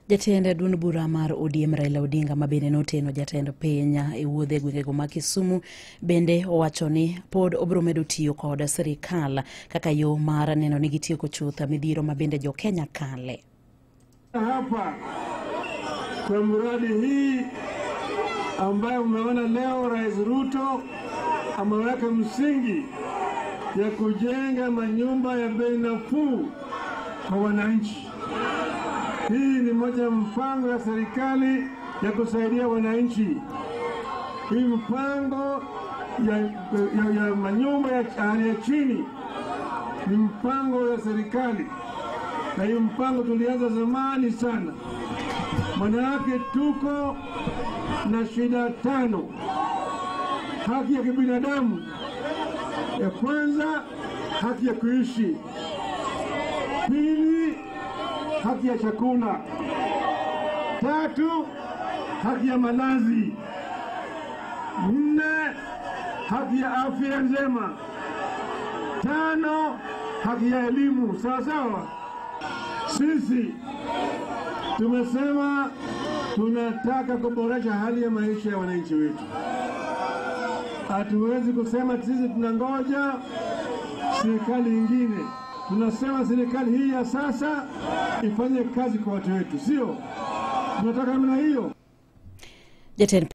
Jatend duond bura mar ODM Raila Odinga ma bende noteno jatend piny e wuodhe gwengego ma Kisumu bende owacho ni pod obiro medo tiyo kod sirikal kaka yo mar neno ni gitieko chuth midhiero ma bende jo Kenya kale. Hapa kwa mradi hii ambayo umeona leo Rais Ruto ameweka msingi ya kujenga manyumba ya bei nafuu kwa wananchi. Hii ni moja mpango ya serikali ya kusaidia wananchi. Hii mpango ya manyumba ya hali ya chini ni mpango ya serikali, na hii mpango tulianza zamani sana. Maana yake tuko na shida tano. Haki ya kibinadamu ya kwanza, haki ya kuishi. Pili, haki ya chakula. Tatu, haki ya malazi. Nne, haki ya afya njema. Tano, haki ya elimu. Sawa sawa. Sisi tumesema tunataka kuboresha hali ya maisha ya wananchi wetu. Hatuwezi kusema sisi tunangoja serikali nyingine. Tunasema serikali hii ya sasa ifanye kazi kwa watu wetu, sio? Tunataka namna hiyo. Jatend